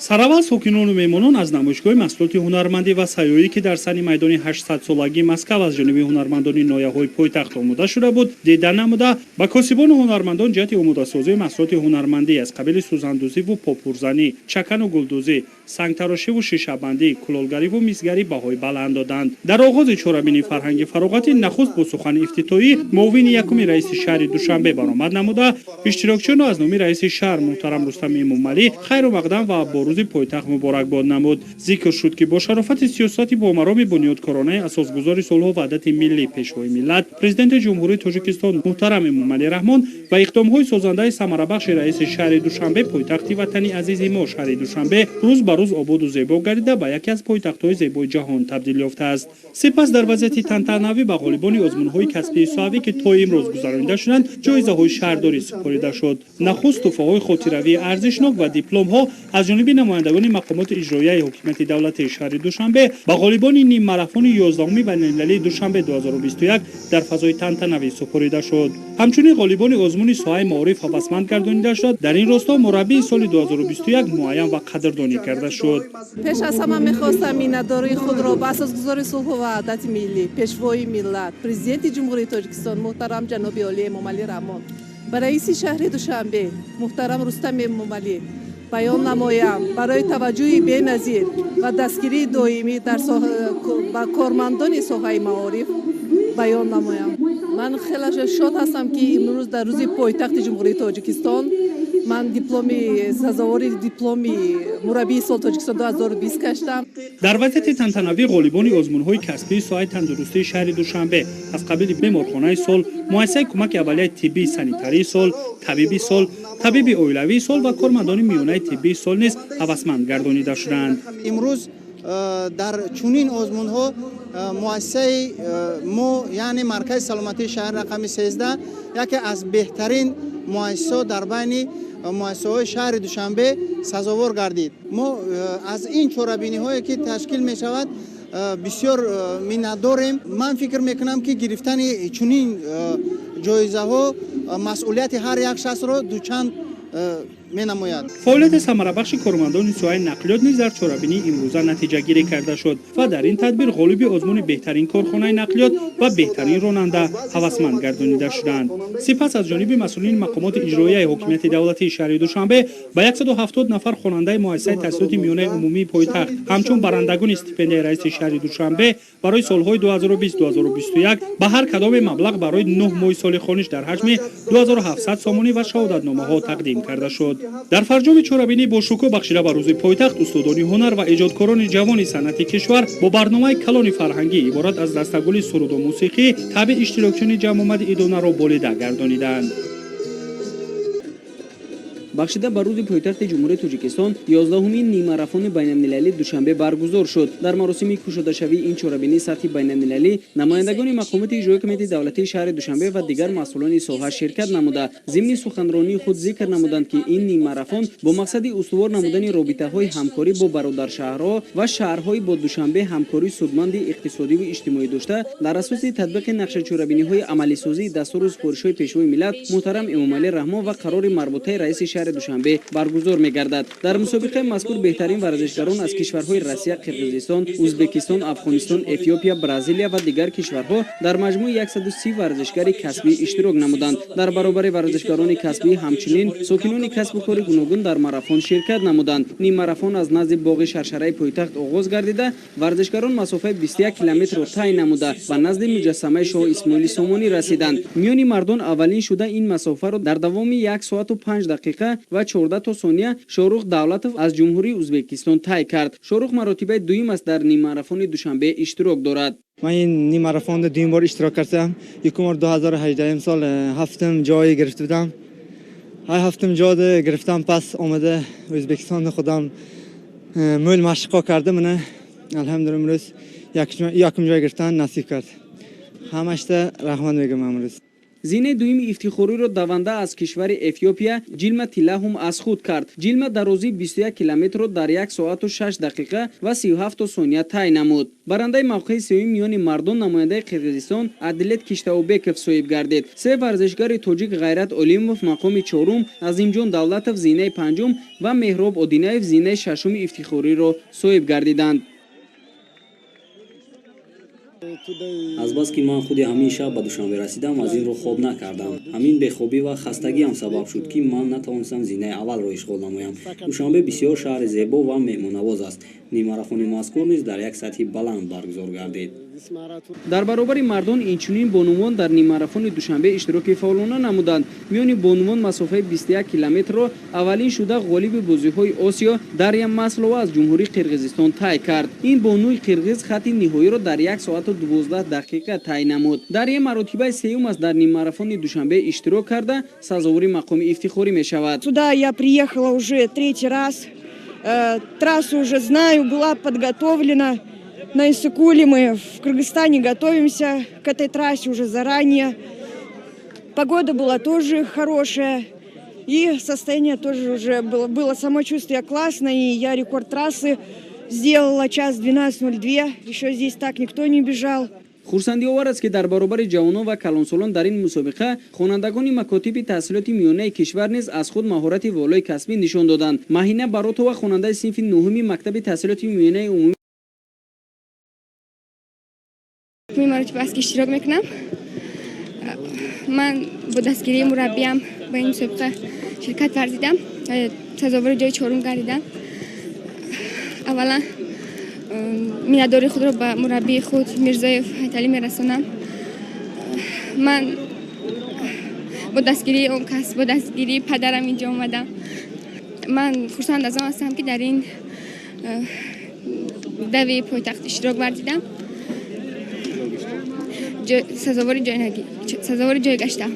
Сараввал сокинону меҳмонон аз намоишгоҳи маҳсулоти ҳунармандӣ ва сайёҳӣ, ки дар саҳни майдони 800-солагии Москав аз ҷониби ҳунармандони ноҳияҳои пойтахт омода шуда буд, дида намуда, ба косибону ҳунармандон ҷиҳати омодасозии маҳсулоти ҳунармандӣ аз қабили сӯзандӯзиву попурзанӣ, чакану гулдӯзӣ, сангтарошиву шишабандӣ, кулолгариву мисгарӣ баҳои баланд доданд. Дар оғози чорабинии фарҳанги фароғатӣ нахуст бо сухани ифтитоҳӣ муовини якуми раиси шаҳри Душанбе баромад намуда, иштирокчиёнро аз номи раиси шаҳр муҳтарам Рустам Эмомалӣ хайру мақдам ва бо рӯзи пойтахт муборакбод намуд. Зикр шуд, ки бо шарофати сиёсати бомароми бунёдкоронаи асосгузори сулҳу ваҳдати миллӣ, Пешвои миллат, Президенти Ҷумҳурии Тоҷикистон муҳтарам Эмомалӣ Раҳмон ва иқдомҳои созандаи самарабахши раиси шаҳри Душанбе, пойтахти ватани азизи мо, шаҳри Душанбе, рӯз ба рӯз ободу зебо гардида, ба яке аз пойтахтҳои зебои ҷаҳон табдил ёфтааст. Сипас дар вазъияти тантанавӣ ба ғолибони озмунҳои касбии соҳавӣ, ки то имрӯз гузаронида шуданд, ҷоизаҳои шаҳрдорӣ супорида шуд. Нахуст тӯҳфаҳои хотиравии арзишнок ва дипломҳо аз ҷониби намояндагони мақомоти иҷроияи ҳокимияти давлатии шаҳри Душанбе ба ғолибони ниммарафони 11-уми байналмилалии Душанбе 2021 дар фазои тантанавӣ супорида шуд. Ҳамчунин ғолибони озмуни соҳаи маориф ҳавасманд гардонида шуд. Дар ин росто мураббии соли 2021 муайян ва қадрдонӣ карда шуд. Пеш аз ҳама мехостам миннатдории худро ба асосгузори сулҳу ваҳдати миллӣ, Пешвои миллат, Президенти Ҷумҳурии Тоҷикистон муҳтарам ҷаноби олӣ Эмомалӣ Раҳмон, ба раиси шаҳри Душанбе муҳтарам Рустам Эмомалӣ баён намоям барои таваҷҷӯҳи беназир ва дастгирии доимӣ дар ба кормандони соҳаи маориф баён намоям. Ман хеле шод ҳастам, ки имрӯз дар рӯзи пойтахти Ҷумҳурии Тоҷикистон ман дипломи сазовори дипломи мураббии сол Тоҷикистон 2020 гаштам. Дар вазъияти тантанавӣ ғолибони озмунҳои касбии соҳаи тандурустии шаҳри Душанбе аз қабили беморхонаи сол, муассисаи кӯмаки аввалияи тиббии санитарии сол, табиби сол, табиби оилавии сол ва кормандони миёнаи тиббии сол низ ҳавасманд гардонида шуданд. Имрӯз дар чунин озмунҳо муассисаи мо, яъне маркази саломатии шаҳри рақами 13, яке аз беҳтарин муассисаҳо дар байни муассисаҳои шаҳри Душанбе сазовор гардид. Мо аз ин чорабиниҳое, ки ташкил мешавад, бисёр миннатдорем. Ман фикр мекунам, ки гирифтани чунин ҷоизаҳо масъулияти ҳар як шахсро дучанд менамояд. Фаъолияти самарабахши кормандони соҳаи нақлиёт низ дар чорабинии имрӯза натиҷагирӣ карда шуд ва дар ин тадбир ғолиби озмуни беҳтарин корхонаи нақлиёт ва беҳтарин ронанда ҳавасманд гардонида шуданд. Сипас аз ҷониби масъулини мақомоти иҷроияи ҳокимияти давлатии шаҳри Душанбе ба 170 нафар хонандаи муассисаи таҳсилоти миёнаи умумии пойтахт ҳамчун барандагони стипендияи раиси шаҳри Душанбе барои солҳои 2020-2021 ба ҳар кадоме маблағ барои 9 моҳи соли хониш дар ҳаҷми 2700 сомонӣ ва шаҳодатномаҳо тақдим карда шуд. Дар фарҷоми чорабинӣ бо шукӯҳ бахшида ба рӯзи пойтахт устодони ҳунар ва эҷодкорони ҷавони санъати кишвар бо барномаи калони фарҳангӣ, иборат аз дастагули суруду мусиқӣ, табъи иштирокчиёни ҷамъомади идонаро болида гардониданд. Бахшида ба рӯзи пойтахти Ҷумҳурии Тоҷикистон 11-умин ниммарафони байналмилалии Душанбе баргузор шуд. Дар маросими кушодашавии ин чорабинии сатҳи байналмилалӣ намояндагони мақомоти иҷроии ҳокимияти давлатии шаҳри Душанбе ва дигар масъулони соҳа ширкат намуда, зимни суханронии худ зикр намуданд, ки ин ниммарафон бо мақсади устувор намудани робитаҳои ҳамкорӣ бо бародаршаҳрҳо ва шаҳрҳои бо Душанбе ҳамкории судманди иқтисодиву иҷтимоӣ дошта, дар асоси татбиқи нақшачорабиниҳои амалисозии дастуру супоришҳои Пешвои миллат муҳтарам Эмомалӣ Раҳмон ва қарори марбутаи раиси шаҳри Душанбе баргузор мегардад. Дар мусобиқаи мазкур беҳтарин варзишгарон аз кишварҳои Россия, Қирғизистон, Ӯзбекистон, Афғонистон, Эфиопия, Бразилия ва дигар кишварҳо дар маҷмӯи 130 варзишгари касбӣ иштирок намуданд. Дар баробари варзишгарони касбӣ ҳамчунин сокинони касбу кори гуногун дар марафон ширкат намуданд. Ниммарафон аз назди боғи шаршараи пойтахт оғоз гардида, варзишгарон масофаи 21 километрро тай намуда, ба назди муҷассамаи шоҳ Исмоили Сомонӣ расиданд. Миёни мардон аввалин шуда ин масофаро дар давоми 1 соату 5 дақиқа ва 14 то сония Шоҳрух Давлатов аз Ҷумҳурии Ӯзбекистон тай кард. Шоҳрух маротибаи дуюм аст дар ниммарафони Душанбе иштирок дорад. Ман ин ниммарафонда дуюм бор иштирок кардам. Якум бор 2018 сол ҳафтум ҷой гирифта будам. Ҳай, ҳафтум ҷода гирифтам, пас омада Ӯзбекистонда худам мӯл машқҳо карда, мана, алҳамдулилла, имрӯз якум ҷой гирифтан насиб кард. Ҳамашта раҳмат мегӯям имрӯз. Зинаи дуюми ифтихориро даванда аз кишвари Эфиопия Ҷилма Тилаҳум аз худ кард. Ҷилма дарозии 21 километрро дар 1 соату 6 дақиқа ва 37 сония тай намуд. Барандаи мавқеи сеюм миёни мардон намояндаи Қирғизистон Адилет Киштаубеков соҳиб гардид. Се варзишгари тоҷик, Ғайрат Олимов мақоми чорум, Азимҷон Давлатов зинаи панҷум ва Меҳроб Одинаев зинаи шашуми ифтихориро соҳиб гардиданд. Азбаски ман худи ҳамин шаб ба Душанбе расидам, аз ин рӯ хоб накардам. Ҳамин бехобӣ ва хастагиам сабаб шуд, ки ман натавонистам зинаи аввалро ишғол намоям. Душанбе бисёр шаҳри зебо ва меҳмоннавоз аст. Ниммарафони мазкур низ дар як сатҳи баланд баргузор гардид. Дар баробари мардон инчунин бонувон дар ниммарафони Душанбе иштироки фаъолона намуданд. Миёни бонувон масофаи 21 километрро аввалин шуда ғолиби бозиҳои Осиё Дарья Маслова аз Ҷумҳурии Қирғизистон тай кард. Ин бонуи қирғиз хатти ниҳоиро дар 1 соату 12 дақиқа тай намуд. Дарья маротибаи сеюм аст дар ниммарафони Душанбе иштирок карда, сазовори мақоми ифтихорӣ мешавад. Сюда я приехала уже третий раз. Трассу уже знаю, была подготовлена. На Иссык-Куле мы в Кыргызстане готовимся к этой трассе уже заранее. Погода была тоже хорошая. И состояние тоже уже было самочувствие классное. И я рекорд трассы сделала, час 12.02. Еще здесь так никто не бежал. Хурсандиовар аст, ки дар баробари ҷавонон ва калонсолон дар ин мусобиқа хонандагони макотиби таҳсилоти миёнаи кишвар низ аз худ маҳорати волои касбӣ нишон доданд. Маҳина Баротова, хонандаи синфи нуҳуми мактаби таҳсилоти миёнаи умумӣ. Маротиба аст, ки иштирок мекунам. Ман бо дастгирии мураббиям ба ин мусобиқа ширкат варзидам, сазовори ҷои чорум гардидам. Аввалан миннатдории худро ба мураббии худ Мирзоев Ҳайталӣ мерасонам. Ман бо дастгирии он кас, бо дастгирии падарам инҷо омадам. Ман хурсанд аз он ҳастам, ки дар ин дави пойтахт иштирок варзидам, сазовори ҷой гаштам.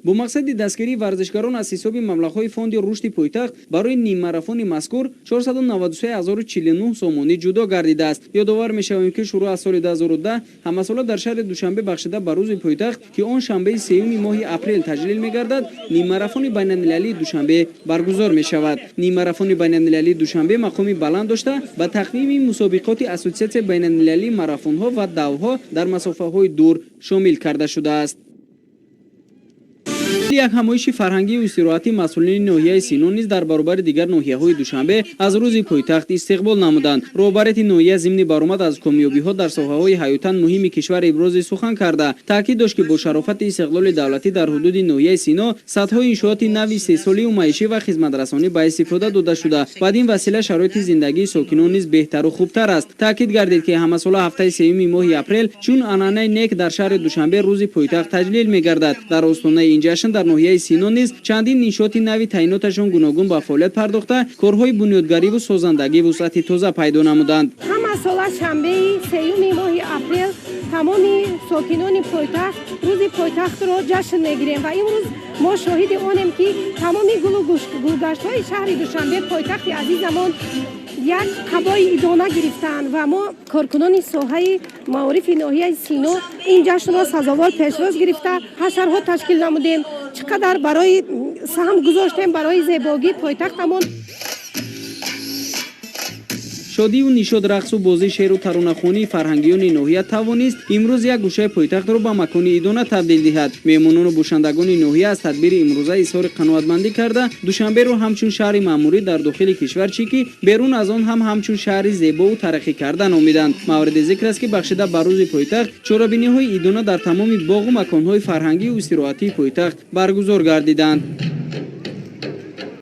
Бо мақсади дастгирии варзишгарон аз ҳисоби маблағҳои фонди рушди пойтахт барои ниммарафони мазкур 493 049 сомонӣ ҷудо гардидааст. Ёдовар мешавем, ки шурӯъ аз соли 2010 ҳамасола дар шаҳри Душанбе, бахшида ба рӯзи пойтахт, ки он шанбеи сеюми моҳи апрел таҷлил мегардад, ниммарафони байналмилалии Душанбе баргузор мешавад. Ниммарафони байналмилалии Душанбе мақоми баланд дошта, ба тақвими мусобиқоти Ассотсиатсияи байналмилалии марафонҳо ва давҳо дар масофаҳои дур шомил карда шудааст. Як ҳамоиши фарҳангию истироҳатӣ масъулини ноҳияи Сино низ дар баробари дигар ноҳияҳои Душанбе аз рӯзи пойтахт истиқбол намуданд. Роҳбарияти ноҳия зимни баромад аз комёбиҳо дар соҳаҳои ҳаётан муҳими кишвар ибрози сухан карда, таъкид дошт, ки бо шарофати истиқлоли давлатӣ дар ҳудуди ноҳияи Сино садҳо иншооти нави истеҳсолию маишӣ ва хизматрасонӣ ба истифода дода шуда, бад ин васила шароити зиндагии сокинон низ беҳтару хубтар аст. Таъкид гардид, ки ҳамасола ҳафтаи сеюми моҳи апрел чун анъанаи нек дар шаҳри Душанбе рӯзи пойтахт таҷлил мегардад. Дар остонаи ин ҷашн дар ноҳияи Сино низ чандин иншооти нави таъиноташон гуногун ба фаъолият пардохта, корҳои бунёдгариву созандагӣ вусъати тоза пайдо намуданд. Ҳама сола шанбеи сеюми моҳи апрел тамоми сокинони пойтахт рӯзи пойтахтро ҷашн мегирем ва имрӯз мо шоҳиди онем, ки тамоми гулу гулгаштҳои шаҳри Душанбе, пойтахти азизамон, як қабои идона гирифтаанд ва мо, коркунони соҳаи маорифи ноҳияи Сино, ин ҷашнро сазовор пешвоз гирифта, ҳашарҳо ташкил намудем, чӣ қадар барои саҳм гузоштем барои зебогии пойтахтамон. Шодиву нишод, рақсу бозӣ, шеъру таронахонии фарҳангиёни ноҳия тавонист имрӯз як гӯшаи пойтахтро ба макони идона табдил диҳад. Меҳмонону бошандагони ноҳия аз тадбири имрӯза изҳори қаноатмандӣ карда, Душанберо ҳамчун шаҳри маъмурӣ дар дохили кишвар, чӣ ки берун аз он ҳам ҳамчун шаҳри зебову тараққӣ карда номиданд. Мавриди зикр аст, ки бахшида ба рӯзи пойтахт чорабиниҳои идона дар тамоми боғу маконҳои фарҳангию истироҳатии пойтахт баргузор гардиданд.